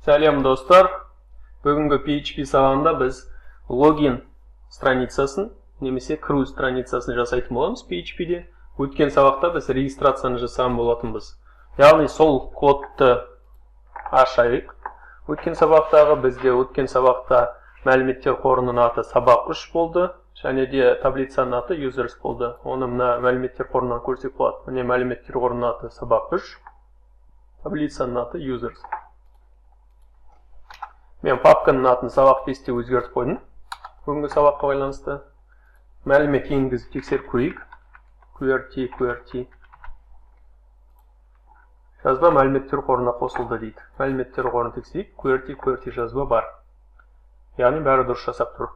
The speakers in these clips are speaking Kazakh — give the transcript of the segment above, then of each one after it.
Сәлем, достар! Бүгінгі PHP сабағында біз логин страницасын немесе кіру страницасын жасайтын боламыз PHP-де. Өткен сабақта біз регистрацияны жасаған болатынбыз. Яғни сол кодты ашайық. Өткен сабақтағы бізде өткен сабақта мәліметтер қорының аты сабақ 3 болды және де таблицаның аты users болды. Оны мына мәліметтер қорынан көрсек болады. Міне, мәліметтер қорының аты сабақ 3, таблицаның аты users. Мен папканың атын сабақ 5 деп өзгертіп қойдым. Бүгінгі сабаққа байланысты мәлімет енгізіп тексеріп көрейік. QWERTY, QWERTY. Жазба мәліметтер қорына қосылды дейді. Мәліметтер қорын тексерейік. QWERTY, QWERTY жазба бар. Яғни бәрі дұрыс жасап тұр.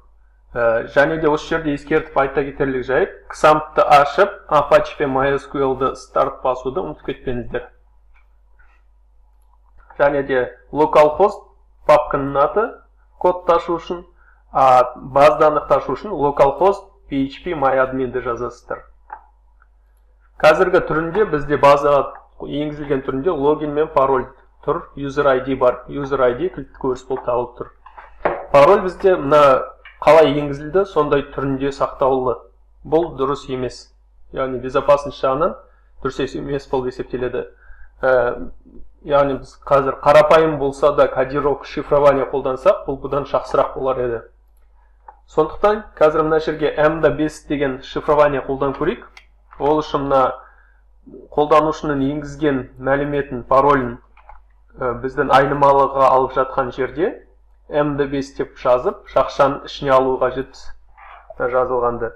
Және де осы жерде ескертіп айта кетерлік жайт: XAMPP-ты ашып, Apache пен MySQL-ды старт басуды ұмытып кетпеңіздер. Және де localhost папканың аты кодты ашу үшін, а база данных ашу үшін localhost php myadminді жазасыздар. Қазіргі түрінде бізде базаға енгізілген түрінде логин мен пароль тұр, user ID бар. User ID кілтті өріс болып табылып тұр. Пароль бізде мына қалай енгізілді, сондай түрінде сақтаулы. Бұл дұрыс емес. Яғни безопасность жағынан дұрыс емес болып есептеледі. Яғни біз қазір қарапайым болса да кодировка, шифрование қолдансақ, бұл бұдан жақсырақ болар еді. Сондықтан қазір мына жерге MD5 деген шифрование қолданып көрейік. Ол үшін мына қолданушының енгізген мәліметін, паролін біздің айнымалыға алып жатқан жерде MD5 деп жазып, жақшаның ішіне алу қажетпіз жазылғанды.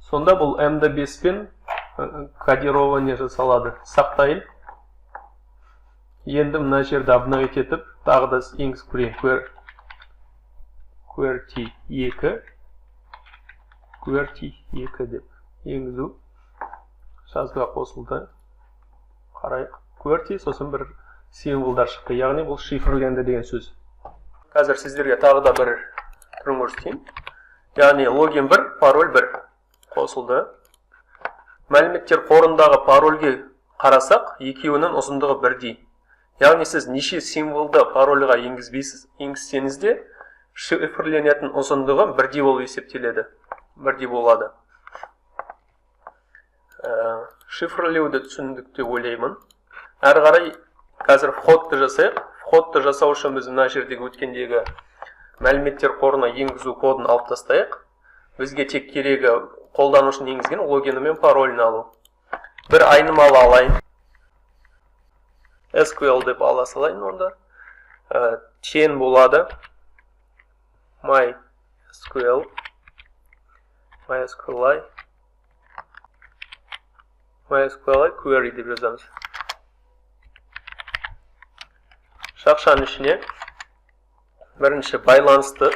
Сонда бұл MD5 пен кодирование жасалады. Сақтайын. Енді мына жерді обновить етіп, тағы да енгізіп көрейін. QWERTY 2, QWERTY 2 деп енгізу, жазба қосылды. Қарайық. QWERTY, сосын бір символдар шықты. Яғни бұл шифрленді деген сөз. Қазір сіздерге тағы да бір түрін көрсетейін. Яғни логин 1, пароль 1 қосылды. Мәліметтер қорындағы парольге қарасақ, екеуінің ұзындығы бірдей. Яғни сіз неше символды парольға енгізбейсіз, енгізсеңіз де, шифрленетін ұзындығы бірдей болып есептеледі. Бірдей болады. Шифрлеуді түсіндік деп ойлаймын. Әрі қарай қазір входты жасайық. Входты жасау үшін біз мына жердегі өткендегі мәліметтер қорына енгізу кодын алып тастайық. Бізге тек керегі қолданушының енгізген логині мен паролін алу. Бір айнымалы алайын. SQL деп ала салайын онда. Тең болады MySQL MySQLi MySQLi query деп жазамыз. Жақшаның ішіне бірінші байланысты,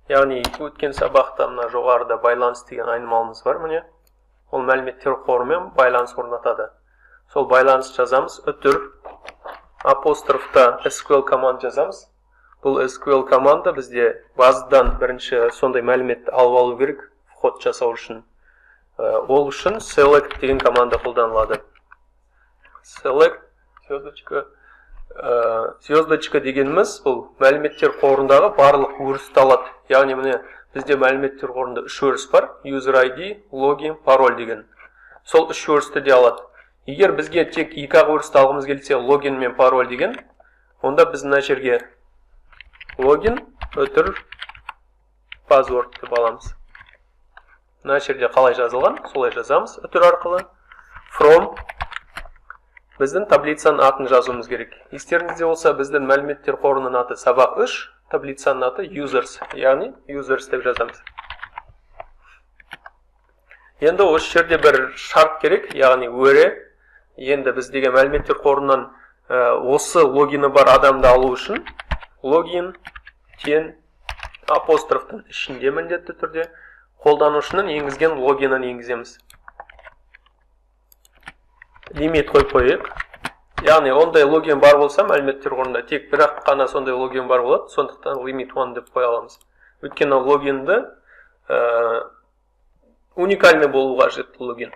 яғни өткен сабақта мына жоғарыда байланыс деген айнымалымыз бар, міне. Ол мәліметтер қорымен байланыс орнатады. Сол байланыс жазамыз, үтір, апострофта SQL команда жазамыз. Бұл SQL команда бізде базадан бірінші сондай мәліметті алып алу керек вход жасау үшін. Ол үшін select деген команда қолданылады. Select звездочка, звездочка дегеніміз бұл мәліметтер қорындағы барлық өрісті алады. Яғни міне, бізде мәліметтер қорында үш өріс бар: user ID, логин, пароль деген. Сол үш өрісті де алады. Егер бізге тек екі ақ өрісті алғымыз келсе, логин мен пароль деген, онда біз мына жерге логин үтір password деп аламыз. Мына жерде қалай жазылған, солай жазамыз үтір арқылы. From біздің таблицаның атын жазуымыз керек. Естеріңізде болса, біздің мәліметтер қорының аты сабақ 3, таблицаның аты users, яғни users деп жазамыз. Енді осы жерде бір шарт керек, яғни өре. Енді біз деген мәліметтер қорынан осы логині бар адамды алу үшін логин тең, апострофтың ішінде міндетті түрде қолданушының енгізген логинін енгіземіз. Лимит қойып қояйық. Яғни ондай логин бар болса, мәліметтер қорында тек бір-ақ қана сондай логин бар болады, сондықтан limit one деп қоя аламыз. Өйткені логинді уникальный болу қажет логин.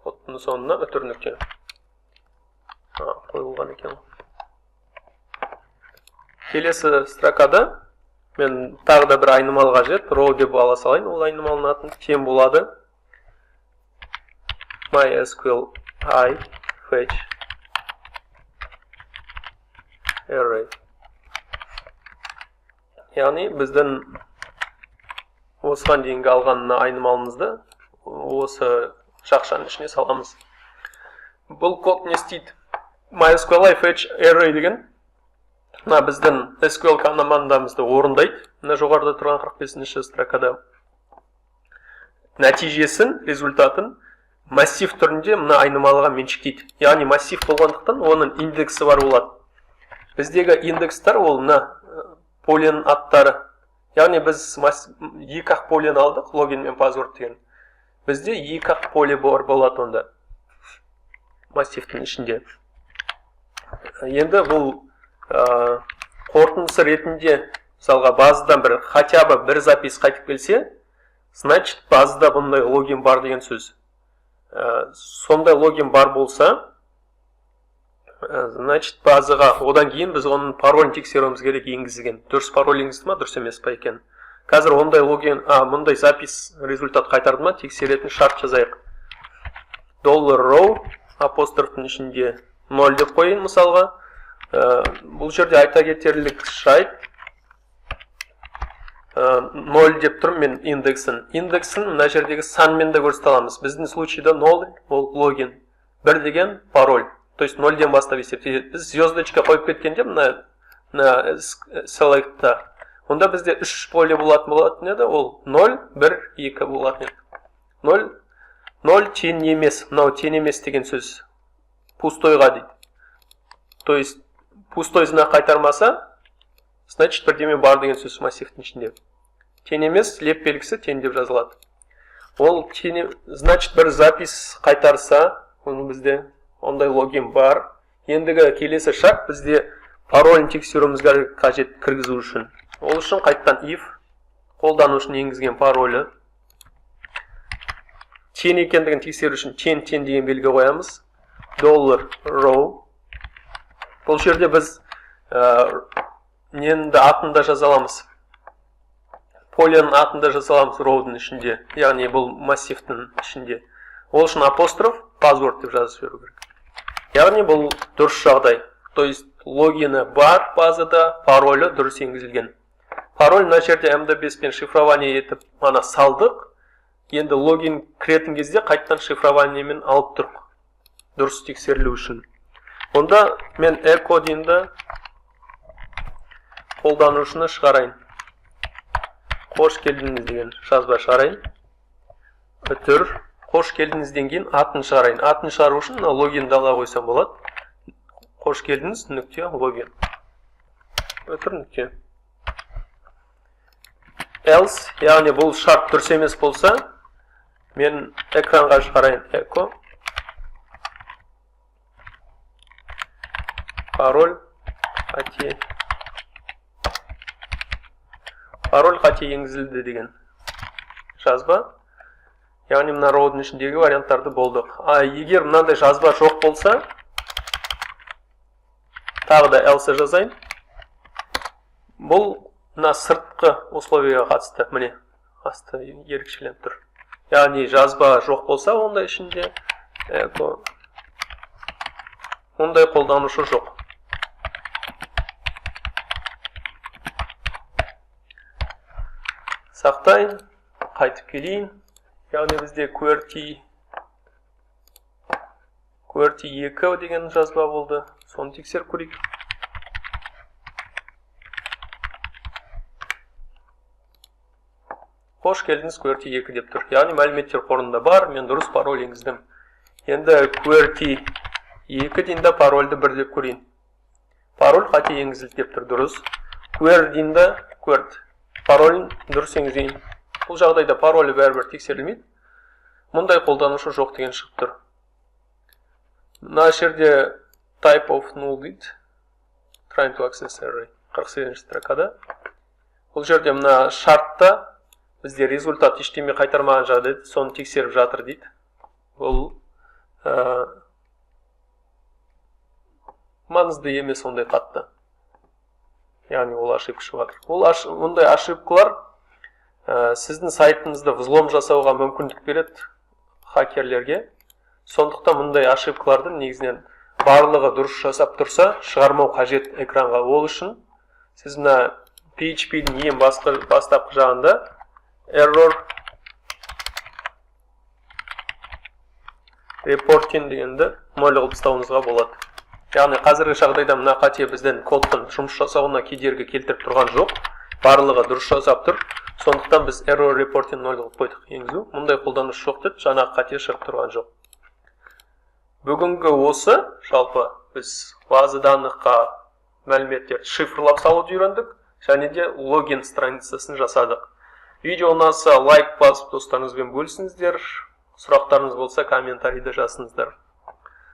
Кодтың соңына үтір нүкте. Қойылған екен. Келесі строкада мен тағы да бір айнымалы қажет. Row деп ала салайын, ол айнымалының атын тең болады. MySQLi fetch array. Яғни біздің осыған дейінгі алған айнымалымызды осы жақшаның ішіне саламыз. Бұл код не істейді? MySQLi fetch array деген мына біздің SQL командамызды орындайды. Мына жоғарыда тұрған 45-ші строкада нәтижесін, результатын массив түрінде мына айнымалыға меншіктейді. Яғни массив болғандықтан оның индексі бар болады. Біздегі индекстер ол мына поленің аттары. Яғни біз екі ақ полені алдық, логин мен password деген. Бізде екі ақ поле бар болады онда массивтің ішінде. Енді бұл қорытындысы ретінде мысалға базадан бір хотя бы бір запись қайтып келсе, значит базада бұндай логин бар деген сөз. Сондай логин бар болса, значит базаға одан кейін біз оның паролін тексеруіміз керек енгізілген. Дұрыс пароль енгізді ма, дұрыс емес па екен. Қазір ондай логин, мұндай запись результат қайтарды ма, тексеретін шарт жазайық. Доллар row апострофтың ішінде 0 деп қояйын мысалға. Бұл жерде айта кетерлік жайт, 0 деп тұрмын мен индексін. Индексін мына жердегі санмен де көрсете аламыз. Біздің случайда 0 ол логин, 1 деген пароль. То есть 0-ден бастап есептейді. Біз звездочка қойып кеткенде мына select'та, онда бізде 3 поле болатын еді, ол 0, 1, 2 болатын еді. 0, 0 тең емес, мынау тең емес деген сөз пустойға дейді. То есть пустой знак қайтармаса, значит бірдеме бар деген сөз массивтің ішінде. Тең емес, леп белгісі тең деп жазылады. Ол тең, значит бір запись қайтарса, оны бізде ондай логин бар. Ендігі келесі шарт бізде паролін тексеруіміз қажет кіргізу үшін. Ол үшін қайттан if қолданушының енгізген паролі тең екендігін тексеру үшін тең тең деген белгі қоямыз. Доллар row. Бұл жерде біз нені атын да жаза аламыз. Поленің атын да жаза аламыз row-дың ішінде, яғни бұл массивтің ішінде. Ол үшін апостроф password деп жазып жіберу керек. Яғни бұл дұрыс жағдай. То есть логині бар базада, паролі дұрыс енгізілген. Пароль мына жерде MD5 пен шифрование етіп мана салдық. Енді логин кіретін кезде қайтадан шифрованиемен алып тұрық. Дұрыс тексерілу үшін. Онда мен echo деймін да қолданушыны шығарайын. Қош келдіңіз деген жазба шығарайын. Үтір қош келдіңізден кейін атын шығарайын. Атын шығару үшін мына логинді ала қойсам болады. Қош келдіңіз нүкте логин. Үтір нүкте. Else, яғни бұл шарт дұрыс емес болса, мен экранға шығарайын echo пароль қате. Пароль қате енгізілді деген жазба. Яғни мына row-дың ішіндегі варианттарды болдық. А егер мынандай жазба жоқ болса, тағы да else жазайын. Бұл мына сыртқы условияға қатысты, міне асты ерекшеленіп тұр. Яғни жазба жоқ болса, онда ішінде echo ондай қолданушы жоқ. Сақтайын, қайтып келейін. Яғни бізде QWERTY 2 деген жазба болды. Соны тексеріп көрейік. Қош келдіңіз QWERTY 2 деп тұр. Яғни мәліметтер қорында бар, мен дұрыс пароль енгіздім. Енді QWERTY 2 дейін де парольді бір деп көрейін. Пароль қате енгізілді деп тұр, дұрыс. QR дейін де QWERTY паролін дұрыс енгізейін. Бұл жағдайда паролі бәрібір тексерілмейді. Мұндай қолданушы жоқ деген шығып тұр. Мына жерде type of null дейді. Trying to access array. 48-ші строкада. Бұл жерде мына шартта бізде результат ештеме қайтармаған жағдайда соны тексеріп жатыр дейді. Бұл Маңызды емес ондай қатты, яғни ол ошибка шығып жатыр. Ол мұндай ошибкалар сіздің сайтыңызды взлом жасауға мүмкіндік береді хакерлерге. Сондықтан мұндай ошибкаларды негізінен барлығы дұрыс жасап тұрса, шығармау қажет экранға. Ол үшін сіз мына PHP-дің ең бастапқы жағында error reporting дегенді 0 қылып тастауыңызға болады. Яғни қазіргі жағдайда мына қате бізден кодтың жұмыс жасауына кедергі келтіріп тұрған жоқ, барлығы дұрыс жасап тұр. Сондықтан біз error reporting 0 қылып қойдық. Енгізу мұндай қолданушы жоқ деді, жаңағы қате шығып тұрған жоқ. Бүгінгі осы жалпы біз база данныхқа мәліметтерді шифрлап салуды үйрендік және де логин страницасын жасадық. Видео ұнаса, лайк басып, достарыңызбен бөлісіңіздер. Сұрақтарыңыз болса, комментарийде жазыңыздар.